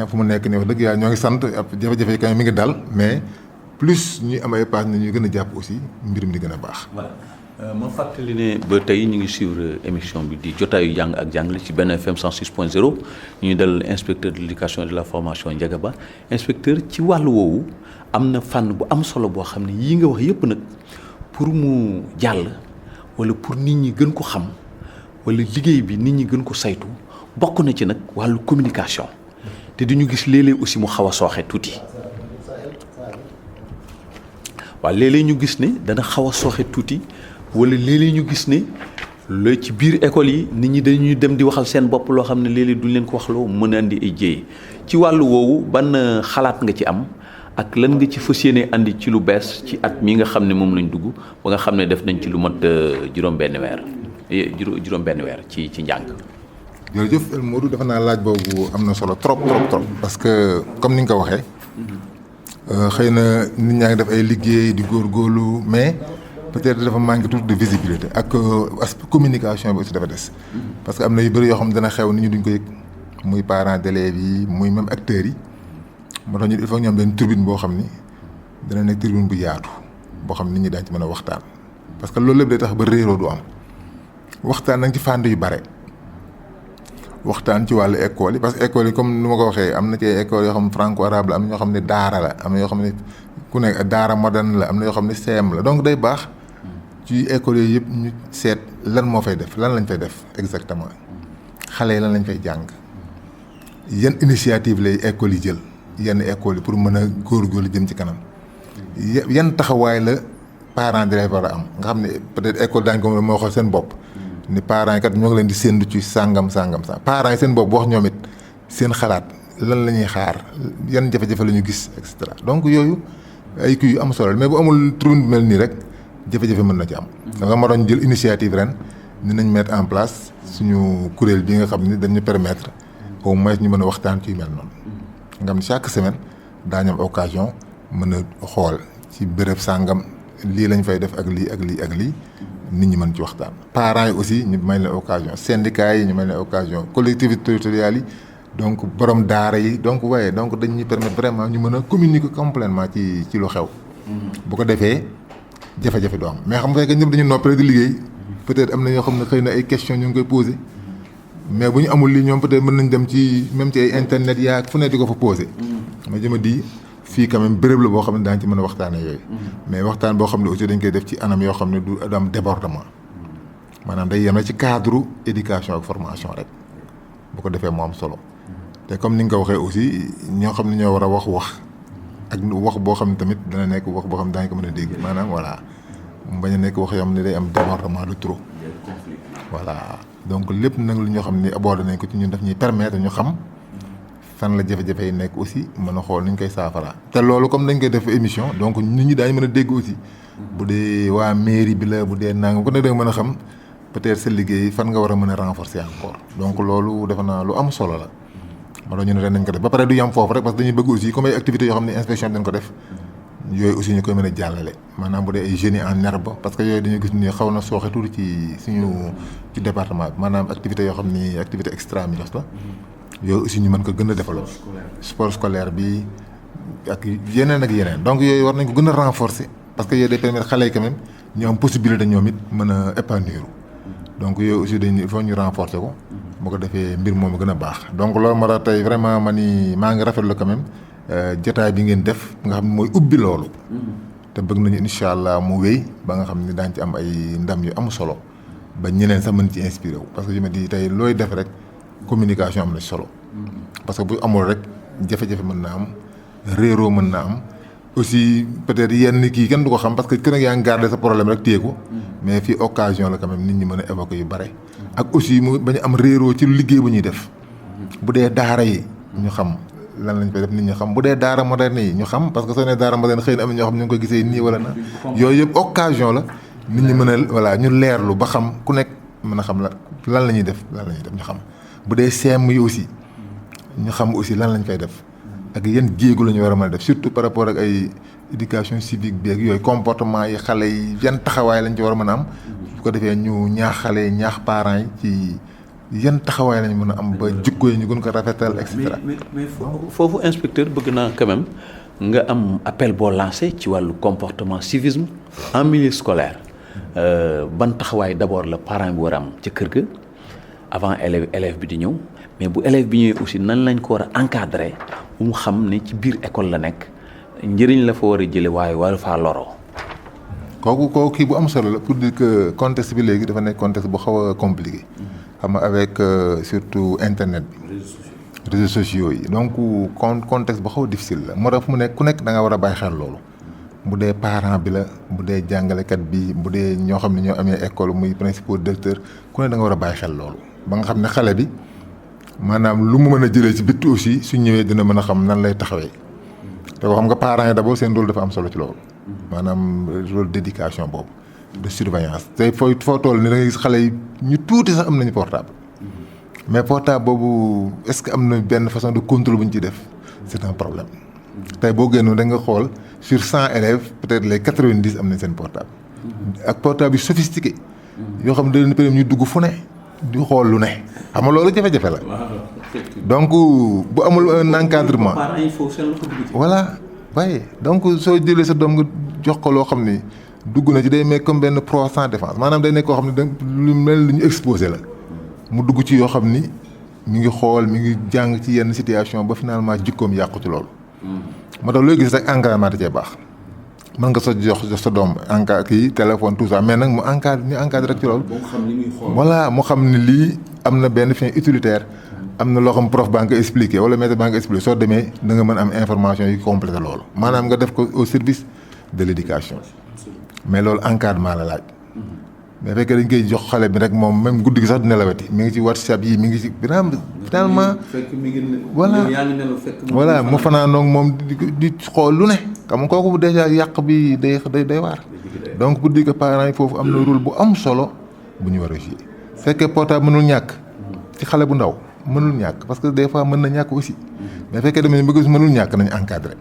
fu mu nekk nii wax dëgg yàlla ñoo ngi sant jafe-jafe yi quand même mi ngi dal mais plus ñuy am ay partenaires ñu gën a jàpp aussi mbir mi di gën a baax. voilà ma fàttali ne ba tey ñu ngi suivre émission bi di jotaayu jàng ak jàngale ci benn FM 106.0 ñu dal inspecteur de l'éducation et de la formation Ndiaga Ba inspecteur ci wàllu woowu am na fànn bu am solo boo xam ne yii nga wax yëpp nag pour mu jàll wala pour nit ñi gën ko xam wala liggéey bi nit ñi gën ko saytu bokk na ci nag wàllu communication te duñu gis léeg-léeg aussi mu xaw a sooxe tuuti. waaw léeg-léeg ñu gis ne dana xaw a sooxe tuuti wala léeg-léeg ñu gis ne la ci biir école yi nit ñi dañuy dem di waxal seen bopp loo xam ne léeg-léeg duñ leen ko waxloo mën a andi ay jéey ci wàllu woowu ban xalaat nga ci am ak lan nga ci fas yéene andi ci lu bees ci at mi nga xam ne moom lañ dugg ba nga xam ne def nañ ci lu mat juróom-benn weer ci njàng. jërëjëf El Modou dafa naa laaj boobu am na solo trop. parce que comme ni nga ko waxee. xëy na nit ñaa ngi def ay liggéey di góorgóorlu mais peut-être dafa manqué tout de visibilité ak aspect communication bi aussi dafa des. parce que am na yu bëri yoo xam ne dana xew nit ñi duñ ko yëg muy parents d'élèves yi muy même acteurs yi moo tax ñu il faut ñu am benn tribune boo xam ni dana nekk tribune bu yaatu boo xam nit ñi daañu ci mën a waxtaan. parce que loolu lépp day tax ba réeroo du am waxtaan nañ ci fànn yu bare waxtaan ci wàllu école yi parce que école yi comme ni ma ko waxee am na ci ay écoles yoo xam ne franco arabe la am na ñoo xam ne daara la am na yoo xam ne ku nekk daara moderne la am na yoo xam ne CM la donc day baax ci écoles yooyu yëpp ñu seet lan moo fay def lan lañ fay def exactement xale yi lan lañ fay jàng yan initiative lay écoles yi jël yenn écoles yi pour mën a góorgóorlu jëm ci kanam yan taxawaay la parents d'élèves war a am nga xam ne peut-être école daañu ko moo xool seen bopp. ni parents yi kat ñoo ngi leen di séntu ci sàngam parents yi seen bopp wax ñoom it seen xalaat lan la ñuy xaar yan jafe-jafe la ñu gis et cetera donc yooyu ay kii yu am solo mais bu amul tribune bu mel nii rek jafe-jafe mën na ci am. da nga ma doon jël initiative ren dinañ mettre en place suñu kuréel bi nga xam ni dañu permettre au moins ñu mën a waxtaan ci yu mel noonu. nga xam ne chaque semaine daañu am occasion mën a xool ci béréb sàngam lii lañ fay def ak lii ak lii ak lii. nit ñi mën ci waxtaan. parents yi aussi ñu may leen occasion syndicats yi ñu may leen occasion collectivités territoriales yi donc borom daara yi donc waaye donc dañuy permettre vraiment ñu mën a communiquer complètement ci lu xew. bu ko defee jafe-jafe du am mais xam nga ñëpp dañu noppi rek di liggéey. peut-être am na ñoo xam ne xëy na ay questions ñu ngi koy poser mais bu ñu amul lii ñoom peut-être mën nañ dem ci même ci ay internet yaa fu ne di ko fa poser. ma jëma di fii quand même béréb la boo xam ne daañu ci mën a waxtaanee yooyu. mais waxtaan boo xam ne aussi dañ koy def ci anam yoo xam ne du am débordement maanaam day yem ci cadre éducation ak formation rek bu ko defee moo am solo te comme ni nga ko waxee aussi ñoo xam ne ñoo war a wax ak wax boo xam ne tamit dana nekk wax boo xam ne daañu ko mën a dégg maanaam voilà mu bañ a nekk wax yoo xam ne day am débordement de trop. voilà donc lépp nag li ñoo xam ne abordé nañ ko ci ñun daf ñuy permettre ñu xam. fan la jafe-jafe yi nekk aussi mën a xool ni ñu koy saafara te loolu comme dañ koy def émission donc nit ñi daañu mën a dégg aussi bu dee waa mairie bi la bu dee nangam ku ne da nga mën a xam peut-être sa liggéey fan nga war a mën a renforcer encore donc loolu defe naa lu am solo la ma doon ñu ne ren nañ ko def ba pare du yam foofu rek parce que dañuy bëgg aussi comme ay activités yoo xam ne inspection bi dañ ko def yooyu aussi ñu koy mën a jàllale maanaam bu dee ay génie en herbe parce que yooyu dañuy gis ni xaw na sooxe tuuti ci suñu ci département bi maanaam activités yoo xam ni activité extra-muros la yooyu aussi ñu mën ko gën a développer sport scolaire bi ak yeneen donc yooyu war nañ ko gën a renforcer parce que yooyu day permettre xale yi quand même ñu am possibilité ñoom it mën a épanouir donc yooyu aussi dañuy il faut ñu renforcer ko boo ko defee mbir moomu gën a baax donc loolu moo tax tey vraiment ma ni maa ngi rafetlu quand même jotaay bi ngeen def nga xam ne mooy ubbi loolu te bëgg nañu incha allah mu wéy ba nga xam ne daañu ci am ay ndam yu am solo ba ñeneen sax mën ci inspiré wu parce que je me dis tey looy def rek communication am na solo parce que bu amul rek jafe-jafe mën na am réeroo mën na am aussi peut-être yenn kii kenn du ko xam parce que kenn yaa ngi garder sa problème rek téye ko mais fii occasion la quand même nit ñi mën a évoquer yu bare ak aussi mu bañ a am réeroo ci liggéey bu ñuy def bu dee daara yi ñu xam lan lañ fay def nit ñi xam bu dee daara moderne yi ñu xam parce que soo nee daara moderne xëy na am na ñoo xam ñu ngi ko gisee nii wala na yooyu yëpp occasion la nit ñi mën a voilà ñu leerlu ba xam ku nekk mën a xam lan la ñuy def ñu xam bu dee CM yi aussi ñu xam aussi lan lañ fay def ak yan jéego la ñu war a mën a def surtout par rapport ak ay éducation civique bi ak yooyu comportement yi xale yi yan taxawaay lañ ci war a mën a am su ko defee ñu ñaax xale yi ñaax parents yi ci yan taxawaay lañ mën a am ba jikko yi ñu gën ko rafetal et cetera. mais foofu inspecteur bëgg naa quand même nga am appel boo lancé ci wàllu comportement civisme en milieu scolaire ban taxawaay d'abord la parent bi war a am ca kër ga avant élève bi di ñëw mais bu élève bi ñëwee aussi nan lañ ko war a encadrer bu mu xam ne ci biir école la nekk njëriñ la fa war a jële waaye war faa loroo. kooku kii bu am solo la pour dire que contexte bi léegi dafa nekk contexte bu xaw a compliqué. xam nga avec surtout internet bi. réseaux sociaux yi donc contexte bu xaw a difficile la moo tax fu mu nekk ku nekk da nga war a bàyyi xel loolu. bu dee parent bi la bu dee jàngalekat bi bu dee ñoo xam ne ñoo amee école muy principal directeur ku ne da nga war a bàyyi xel loolu. ba nga xam ne xale bi maanaam lu mu mën a jëlee ci bitti aussi su ñëwee dina mën a xam nan lay taxawee. te xam nga parents yi d'abord seen rôle dafa am solo ci loolu. maanaam rôle d'éducation boobu. de surveillance tey foo toll ni da ngay gis xale yi ñu tuuti sax am nañu portable. mais portable boobu est-ce que am na benn façon de contrôle bu ñu ci def c'est un problème. tey boo génnoon da nga xool sur 100 élèves peut-être les 90 am nañ seen portable. ak portable yu sophistiqué. yoo xam ne da leen permettre ñu dugg fu ne. di xool lu ne. xam nga loolu jafe-jafe la. donc bu amul un encadrement. voilà waaye donc soo jëlee sa doom nga jox ko loo xam ni dugg na ci day mel comme benn pro sans défense maanaam day nekk koo xam ne da lu mel lu ñu exposé la. mu dugg ci yoo xam ni mi ngi xool mi ngi jàng ci yenn situation ba finalement jikkoom yàqu ci loolu. moo tax looy gis rek encadrement da cee baax. mën nga jox sa doom kii téléphone tout ça mais nag mu encadré rek ci loolu. voilà mu xam ni lii am na benn fin utilitaire. am na loo xam prof baa nga expliqué wala maître baa nga expliqué soo demee da nga mën am information yu complété loolu. maanaam nga def ko au service de l'éducation. mais loolu encadrement la laaj. mais fekkee dañ koy jox xale bi rek moom même guddi gi sax dina la weti mi ngi ci WhatsApp yi mi ngi ci finalement. voilà mu fanaanoog moom di xool lu ne. xam nga kooku déjà yàq bi day waar. donc pour dire que parents yi foofu am na rôle bu am solo bu ñu war a jouer. fekkee portable mënul ñàkk. ci xale bu ndaw mënul ñàkk parce que des fois mën na ñàkk aussi. mais fekkee demee ba gis mënul ñàkk nañu encadrer.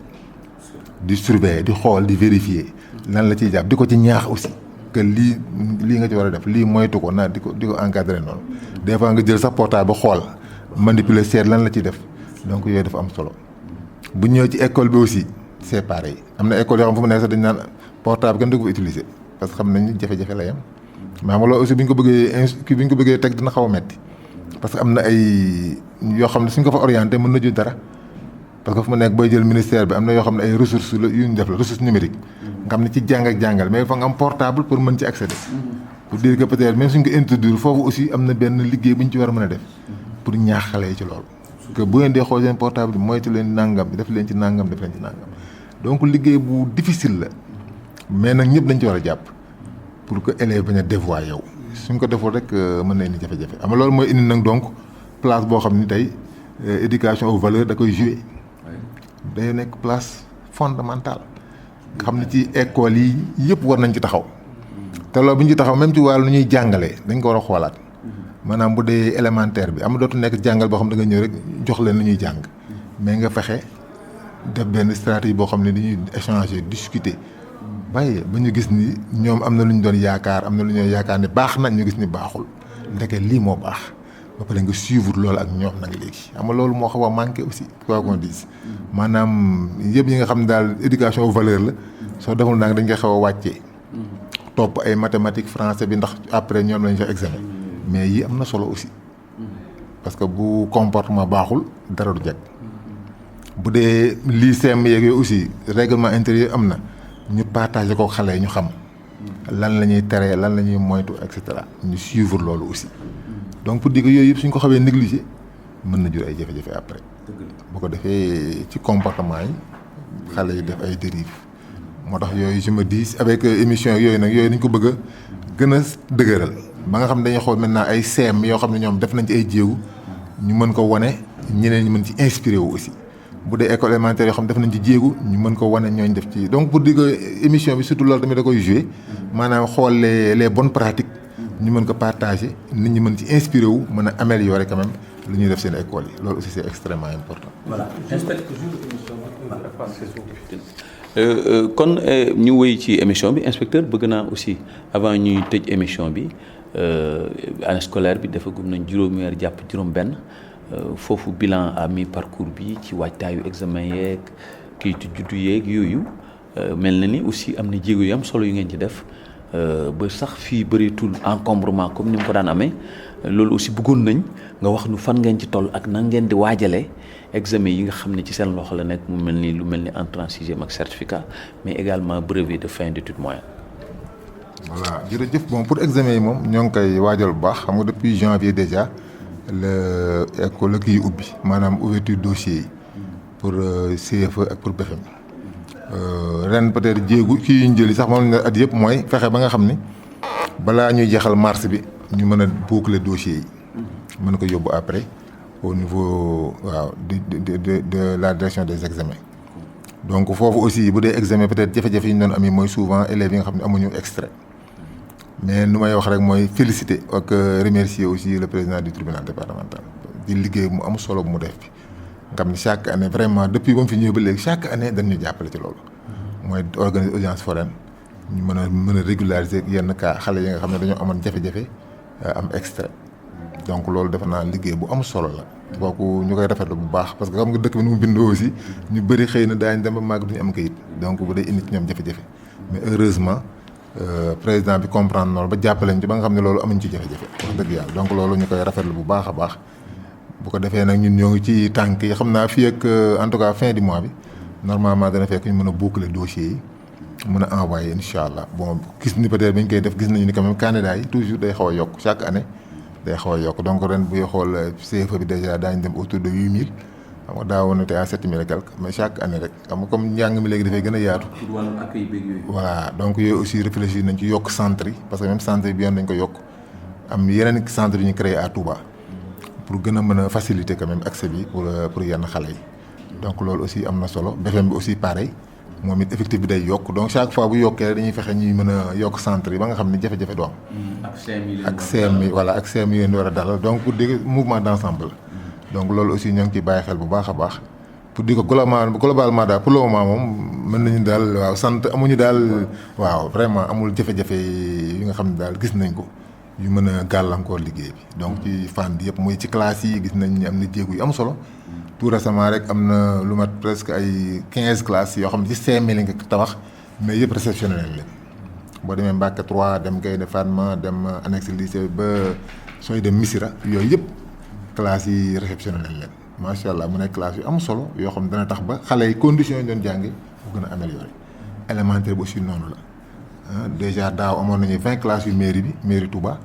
di surveiller di xool di vérifier. lan la ciy jàpp di ko ci ñaax aussi. que lii nga ci war a def lii moytu ko di ko encadrer noonu. des fois nga jël sa portable ba xool manipuler seet lan la ciy def donc yooyu dafa am solo bu ñëwee ci école bi aussi c'est pareil am na école yoo xam fu mu nekk sax dañ naan portable kenn du ko utiliser parce que xam nañ jafe-jafe la yam mais xam nga loolu aussi bu ñu ko bëggee teg dina xaw a metti parce que am na ay yoo xam ne suñ ko fa orienté mën na jur dara parce que fu mu nekk booy jël ministère bi am na yoo xam ne ay ressources la yu ñu def la ressource numérique nga xam ne ci jàng ak jàngal mais fa nga am portable pour mën ci accéder. pour dire que peut-être même suñ ko introduire foofu aussi am na benn liggéey bu ñu ci war a mën a def pour ñaax xale yi ci loolu. que bu ngeen dee xool seen portable bi moytu leen nangam def leen ci nangam def leen ci nangam donc liggéey bu difficile la mais nag ñëpp dañ ci war a jàpp pour que élève bañ a dévoyer yow suñ ko deful rek mën na indi jafe-jafe am loolu mooy indi nag donc place boo xam ni tey éducation aux valeurs da koy jouer day nekk place fondamentale. xam ne ci école yi yëpp war nañ ci taxaw te loolu bu ñu ci taxaw même ci wàllu ñuy jàngalee dañ ko war a xoolaat maanaam bu dee élémentaire bi am dootu nekk jàngal boo xam ne da nga ñëw rek jox leen lu ñuy jàng mais nga fexe def benn stratégie boo xam ne dañuy échanger discuter bàyyi ba ñu gis ni ñoom am na lu ñu doon yaakaar am na lu ñu yaakaar ne baax na ñu gis ni baaxul ndeke lii moo baax ba pare nga suivre loolu ak ñoom nag léegi xam nga loolu moo xaw a manqué aussi quoi qu'on dise maanaam yëpp yi nga xam ne daal éducation aux valeurs la soo deful nag dañ koy xaw a wàccee topp ay mathématiques français bi ndax après ñoom lañu fa examen mais yi am na solo aussi parce que bu comportement baaxul dara du jag bu dee lycée yeeg yooyu aussi règlement intérieur am na ñu partagé ko xale yi ñu xam lan la ñuy teree lan la ñuy moytu et cetera ñu suivre loolu aussi donc pour dire que yooyu yëpp suñ ko xawee négligé mën na jur ay jafe-jafe après bu ko defee ci comportement yi xale yi def ay dérives moo tax yooyu je me dis avec émission yooyu nag yooyu dañ ko bëgg a gën a dëgëral ba nga xam ne dañuy xool maintenant ay CEM yoo xam ne ñoom def nañ ci ay jéegu ñu mën ko wane ñeneen ñi mën ci inspiré wu aussi bu dee école élémentaire yoo xam ne def nañ ci jéegu ñu mën ko wane ñooñ def ci donc pour dire que émission bi surtout loolu tamit da koy jouer maanaam xool les bonnes pratiques ñu mën ko partager nit ñi mën ci inspiré wu mën a améliorer quand même lu ñuy def seen école yi loolu aussi c'est extrêmement important. voilà kon ñu wéy ci émission bi inspecteur bëgg naa aussi avant ñuy tëj émission bi année scolaire bi dafa gum nañ juróomi weer jàpp juróom-benn foofu bilan à mi-parcours bi ci waajtaayu examen yeeg kayitu juddu yeeg yooyu mel na ni aussi am na jéego yu am solo yu ngeen ci def ba sax fii bëreetul encombrement comme ni mu ko daan amee loolu aussi bëggoon nañ nga wax nu fan ngeen ci toll ak nan ngeen di waajalee examen yi nga xam ne ci seen loxo la nekk mu mel ni lu mel ni entrée en sixième ak certificat mais également brevet de fin d'études moyennes. voilà jërëjëf bon pour examen yi moom ñoo ngi koy waajal bu baax xam nga depuis janvier déjà la école kii ubbi maanaam ouverture dossier yi pour CFE ak pour BFEM ren peut-être jéegu kii yu ñu jëli sax moom la at yëpp mooy fexe ba nga xam ni balaa ñuy jeexal mars bi ñu mën a boucler dossier yi mën ko yóbbu après au niveau waaw de la direction des examens. donc foofu aussi bu dee examen peut-être jafe-jafe yi ñu doon am yi mooy souvent élèves yi nga xam ne amuñu extrait mais nu may wax rek mooy féliciter ak remercier aussi le président du tribunal départemental di liggéey mu am solo bu mu def bi nga xam ne chaque année vraiment depuis ba mu fi ñëwee ba léegi chaque année dañu jàppale ci loolu mooy organiser audience foraine ñu mën a régulariser yenn cas xale yi nga xam ne dañoo amoon jafe-jafe am extrait donc loolu defe naa liggéey bu am solo la kooku ñu koy rafetlu bu baax parce que xam nga dëkk bi nu mu bindoo aussi ñu bëri xëy na daañu dem ba màgg duñu am kayit donc bu day indi ci ñoom jafe-jafe mais heureusement président bi comprendre loolu ba jàppaleñ ci ba nga xam ne loolu amuñ ci jafe-jafe wax dëgg yàlla donc loolu ñu koy rafetlu bu baax a baax bu ko defee nag ñun ñoo ngi ci tànk yi xam naa fii ak en tout cas fin du mois bi normalement dana fekk ñu mën a boucler dossier yi mën a envoyer incha allah bon gis ni peut-être bi ñu koy def gis nañu ni quand même candidat yi toujours day xaw a yokk chaque année day xaw a yokk donc ren buy xool CFE bi déjà daañu dem autour de 8000 xam nga daawoon na te à 7000 et quelque mais chaque année rek xam nga comme njàng mi léegi dafay gën a yaatu. pour wàllu accueil beeg yooyu. voilà donc yooyu aussi réfléchir nañ ci yokk centre yi parce que même centre bi yoon dañ ko yokk am yeneen centre yu ñu créé à Touba pour gën a mën a faciliter quand même accès bi pour yenn xale yi donc loolu aussi am na solo BFEM bi aussi pareil moom it effectif bi day yokk donc chaque fois bu yokkee dañuy fexe ñuy mën a yokk centre yi ba nga xam ne jafe-jafe du am. ak CM voilà ak CM yi ngeen war a dalal donc pour dire mouvement d'ensemble la donc loolu aussi ñoo ngi ciy bàyyi xel bu baax a baax pour dire que globalement daal pour le moment moom mën nañu daal waaw sant amuñu daal waaw vraiment amul jafe-jafe yi nga xam ne daal gis nañ ko yu mën a gàllankoor liggéey bi donc ci fànn bi yëpp muy ci classe yi gis nañ ni am na jéego yu am solo tout récemment rek am na lu mat presque ay 15 classes yoo xam ne ci CM lañ ko tabax mais yëpp réceptionné nañ leen boo demee Mbacke 3 dem Gaïndé Fatma dem annexe lycée ba sooy dem Missira yooyu yëpp classes yi réceptionné nañ leen macha allah mu nekk classe yu am solo yoo xam ne dana tax ba xale yi conditions yi doon jàngi bu gën a amélioré élémentaire bi aussi noonu la déjà daaw amoon nañu 20 classes yu mairie Touba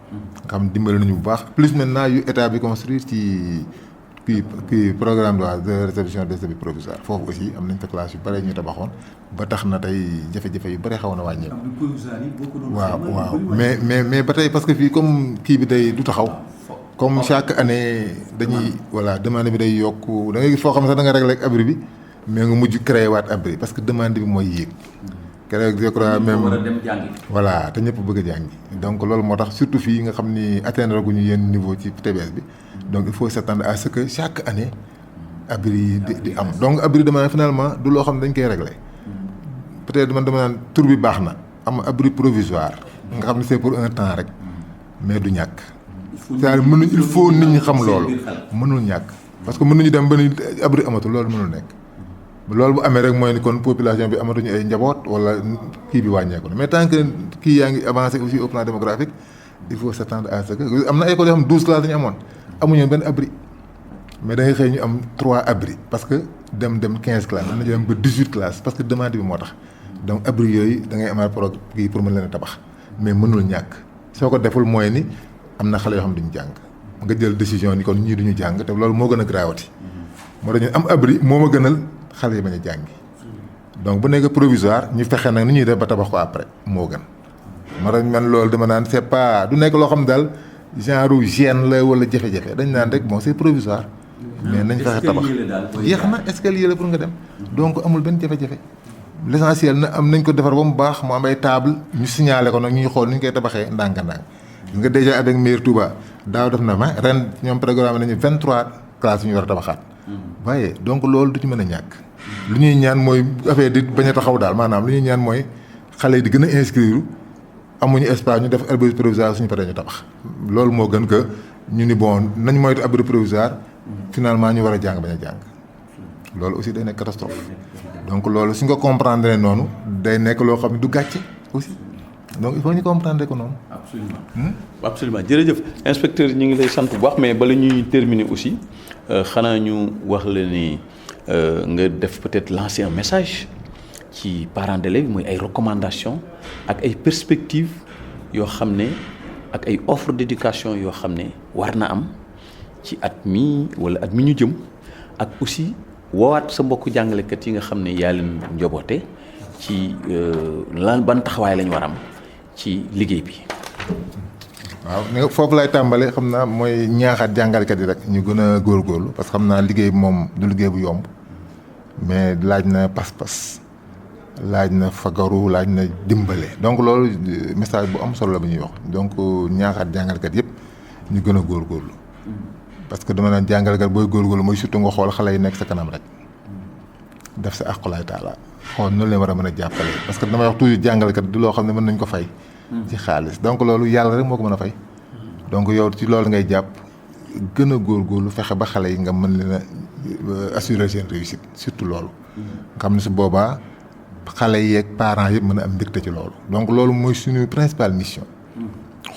nga xam dimbali nañu bu baax plus maintenant yu état bi construire ci kii programme de réception des abris provisoires foofu aussi am nañ fa classe yu bëri ñu tabaxoon ba tax na tey jafe-jafe yu bëri xaw na wàññeeku. waaw mais ba tey parce que fii comme kii bi day du taxaw comme chaque année dañuy voilà demande bi day yokk da ngay gis foo xam ne sax da nga réglé ak abri bi mais nga mujj créé waat abri parce que demande bi mooy yéeg. je crois même voilà te ñëpp bëgg a jàngi donc loolu moo tax surtout fii nga xam ni atteindre guñu yenn niveau ci TBS bi donc il faut s'attendre à ce que chaque année abri di am donc abri dama finalement du loo xam ne dañ koy régler peut-être man dama naan tur bi baax na am abri provisoire nga xam ne c'est pour un temps rek mais du ñàkk c'est-à-dire il faut nit ñi xam loolu mënul ñàkk parce que mënuñu dem ba ni abri amatul loolu mënul nekk loolu bu amee rek mooy ni kon population bi amatuñu ay njaboot wala kii bi wàññeeku na mais tant que kii yaa ngi avancé aussi au plan démographique il faut s'attendre à ce que am na ay écoles yoo xam 12 classes dañu amoon amuñu benn abri mais da ngay xëy ñu am 3 abri parce que dem 15 classes am na ñu dem ba 18 classes parce que demande bi moo tax donc abri yooyu da ngay amaat kii pour mën leen a tabax mais mënul ñàkk soo ko deful mooy ni am na xale yoo xam duñu jàng nga jël décision ni kon ñii duñu jàng te loolu moo gën a graawati moo tax ñu am abri moo ma gënal xale yi bañ a jàngi donc bu nekk provisoire ñu fexe nag ni ñuy def ba tabax ko après moo gën ma tax man loolu dama naan c'est pas du nekk loo xam daal genre gêne la wala jafe-jafe dañ naan rek bon c'est provisoire mais nañ fexe tabax jeex na escalier la pour nga dem donc amul benn jafe-jafe l'essentiel na am nañ ko defar ba mu baax mu am ay table ñu signalé ko nag ñuy xool ni ñu koy tabaxee ndànk-ndànk nga déjà avec maire Touba daaw def na ma ren ñoom programme nañu 23 classes yu ñu war a tabaxaat waaye donc loolu du ci mën a ñàkk lu ñuy ñaan mooy affaire di bañ a taxaw daal maanaam lu ñuy ñaan mooy xale yi di gën a inscrire amuñu espace ñu def abri provisoire suñu paree ñu tabax loolu moo gën que ñu ni bon nañ moytu abri provisoire finalement ñu war a jàng bañ a jàng loolu aussi day nekk catastrophe donc loolu su nga comprendre noonu day nekk loo xam ne du gàcce aussi donc il faut ñu comprendre ko noonu. absolument jërëjëf inspecteur ñu ngi lay sant bu baax mais bala ñuy terminer aussi xanaa ñu wax la ni nga def peut-être lancer un message ci parents d'élèves mooy ay recommandations ak ay perspectives yoo xam ne ak ay offres d'éducation yoo xam ne war na am ci at mi wala at mi ñu jëm ak aussi woowaat sa mbokku jàngalekat yi nga xam ne yaa leen njoboote ci lan ban taxawaay lañ war am ci liggéey bi. waaw foofu lay tàmbale xam naa mooy ñaaxaat jàngalekat yi rek ñu gën a góorgóorlu parce que xam naa liggéey bi moom du liggéey bu yomb mais laaj na pas-pas laaj na fagaru laaj na dimbale donc loolu message bu am solo la bu ñuy wax donc ñaaxaat jàngalekat yëpp ñu gën a góorgóorlu parce que dama naan jàngalekat booy góorgóorlu mooy surtout nga xool xale yi nekk sa kanam rek def sa aqulaay taala xool noonu leen war a mën a jàppale parce que damay wax toujours jàngalekat du loo xam ne mën nañ ko fay. ci xaalis donc loolu yàlla rek moo ko mën a fay. donc yow ci loolu ngay jàpp gën a góorgóorlu fexe ba xale yi nga mën leen a assurer seen réussite surtout loolu. nga xam ne su boobaa xale yeeg parents yëpp mën a am mbégte ci loolu. donc loolu mooy suñu principale mission.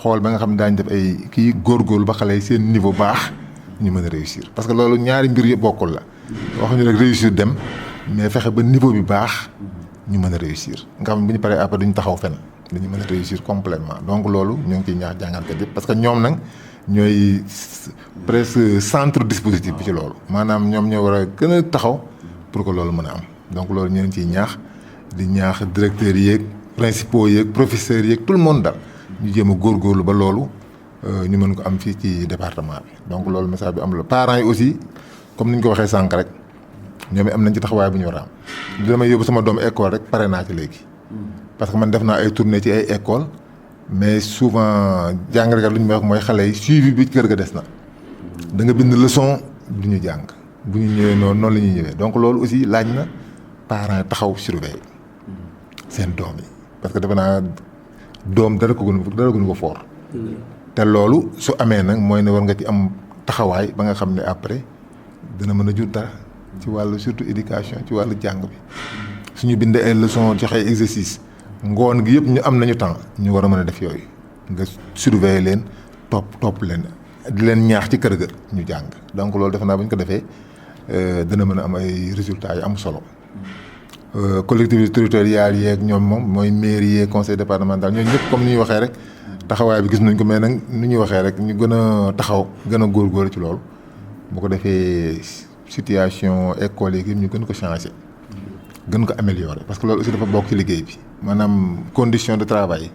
xool ba nga xam ne daañu def ay kii góorgóorlu ba xale yi seen niveau baax ñu mën a réussir parce que loolu ñaari mbir yëpp bokkul la. waxuñu rek réussir dem mais fexe ba niveau bi baax ñu mën a réussir nga xam ne bu ñu paree après duñu taxaw fenn. dañu mën a réussir complètement donc loolu ñoo ngi ciy ñaax jàngalkat yëpp parce que ñoom nag ñooy presque centre dispositif bi ci loolu maanaam ñoom ñoo war a gën a taxaw pour que loolu mën a am donc loolu ñoo ngi ciy ñaax di ñaax directeurs yeeg principaux yeeg professeurs yeeg tout le monde daal ñu jéem a góorgóorlu ba loolu ñu mën ko am fii ci département bi donc loolu message bi am la parents yi aussi comme ni ñu ko waxee sànq rek ñoom am nañ ci taxawaay bu ñu war a am damay yóbbu sama doom école rek pare naa ci léegi. parce que man def naa ay tournée ci ay école mais souvent jàngalekat lu ñu may wax mooy xale yi suivi bi kër ga des na da nga bind leçon du ñu jàng bu ñu ñëwee noonu la ñuy ñëwee donc loolu aussi laaj na parents yi taxaw surveiller seen doom yi parce que defe naa doom dara gënu ko foor te loolu su amee nag mooy ne war nga ci am taxawaay ba nga xam ne après dina mën a jur dara ci wàllu surtout éducation ci wàllu jàng bi suñu bindee ay leçon joxe ay exercice ngoon gi yëpp ñu am nañu temps ñu war a mën a def yooyu nga surveiller leen topp leen di leen ñaax ci kër ga ñu jàng donc loolu defe naa bu ñu ko defee dina mën a am ay résultats yu am solo collectivités territoriales yeeg ñoom moom mooy mairie yeeg conseil départemental ñooñu ñëpp comme ni ñuy waxee rek taxawaay bi gis nañ ko mais nag ni ñuy waxee rek ñu gën a taxaw gën a góorgóorlu ci loolu bu ko defee situation école yi ñu gën ko changer. gën ko améliorer parce que loolu aussi dafa bokk ci liggéey bi maanaam condition de travail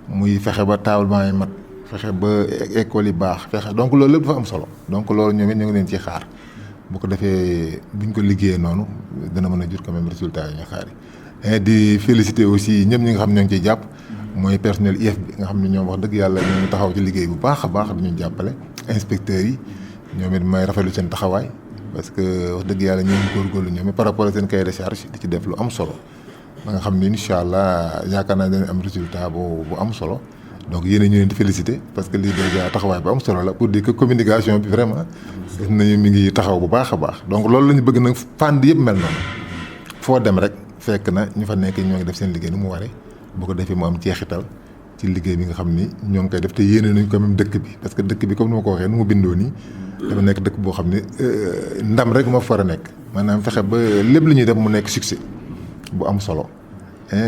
muy fexe ba tablement yi mat fexe ba école yi baax fexe donc loolu lépp dafa am solo donc loolu ñoom it ñu ngi leen ciy xaar bu ko defee buñ ko liggéeyee noonu dana mën a jur quand même résultat yi ñu xaar yi di féliciter aussi ñëpp ñi nga xam ñoo ngi ciy jàpp mooy personnel IEF bi nga xam ne ñoom wax dëgg yàlla ñu ngi taxaw ci liggéey bu baax a baax dañuy jàppale inspecteurs yi ñoom it may rafetlu seen taxawaay parce que wax dëgg yàlla ñoo ngi góorgóorlu ñoom par rapport ak seen cahier de charge di ci def lu am solo ba nga xam ni incha allah yaakaar naa dañu am résultat bu am solo donc yéen ñu leen di féliciter parce que lii déjà taxawaay bu am solo la pour dire que communication bi vraiment gis nañu mi ngi taxaw bu baax a baax donc loolu la ñu bëgg nag fànn yëpp mel noonu foo dem rek fekk na ñu fa nekk ñoo ngi def seen liggéey nu mu waree bu ko defee mu am jeexital ci liggéey bi nga xam ni ñoo ngi koy def te yéene nañ ko même dëkk bi parce que dëkk bi comme ni ma ko waxee nu mu bindoo nii dafa nekk dëkk boo xam ne ndam rek moo fa war a nekk maanaam fexe ba lépp lu ñuy def mu nekk succès bu am solo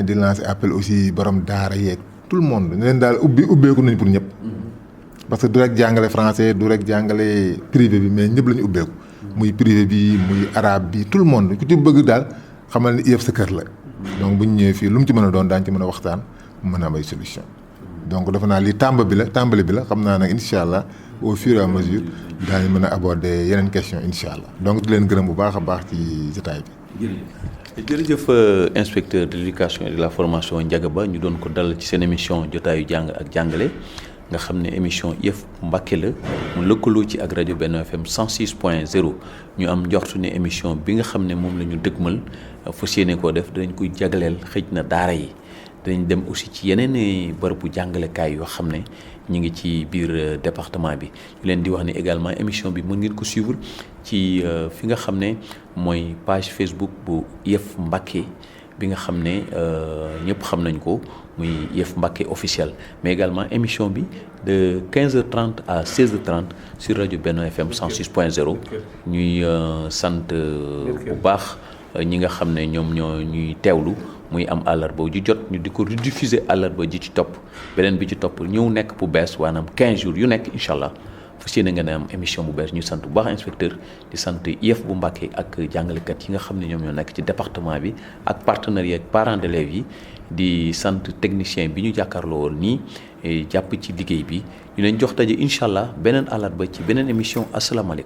di lancer appel aussi borom daara yeeg tout le monde ñu leen daal ubbeeku nañ pour ñëpp parce que du rek jàngale français du rek jàngale privé bi mais ñëpp la ñu ubbeeku muy privé bi muy arabe bi tout le monde ku ci bëgg daal xamal ni IEF sa kër la donc bu ñu ñëwee fii lu mu ci mën a doon daañu ci mën a waxtaan mën a am ay solution donc defe naa li tàmbali bi la xam naa nag incha allah au fur et à mesure daañu mën a aborder yeneen question incha allah donc di leen gërëm bu baax a baax ci jotaay bi. jërëjëf inspecteur de l'éducation et de la formation Ndiaga Ba ñu doon ko dalal ci seen émission jotaayu jàng ak jàngale nga xam ne émission IEF Mbacké la mu lëkkaloo ci ak rajo Benno FM 106.0 ñu am njortu ne émission bi nga xam ne moom la ñu dëgmal fas yéene koo def danañ koy jagleel xëj na daara yi dinañ dem aussi ci yeneen bërëbu jàngalekaay yoo xam ne ñu ngi ci biir département bi ñu leen di wax ni également émission bi mën ngeen ko suivre ci fi nga xam ne mooy page Facebook bu IEF Mbacké bi nga xam ne ñëpp xam nañ ko muy IEF Mbacké officiel mais également émission bi de 15h30 à 16h30 sur rajo Benno FM 106.0 ñuy sant bu baax ñi nga xam ne ñoom ñoo ñuy teewlu muy am àllarba ji jot ñu di ko rediffuser àllarba ji ci topp beneen bi ci topp ñëw nekk bu bees waanaam 15 jours yu nekk incha allah fas yéene nga ne am émission bu bees ñu sant bu baax inspecteur di sant IEF bu Mbacké ak jàngalekat yi nga xam ne ñoom ñoo nekk ci département bi ak partenaires yi ak parents d'élèves yi di sant technicien bi ñu jàkkaarloo woon nii jàpp ci liggéey bi ñu leen jox daje incha allah beneen àllarba ci beneen émission asalaamaaleykum.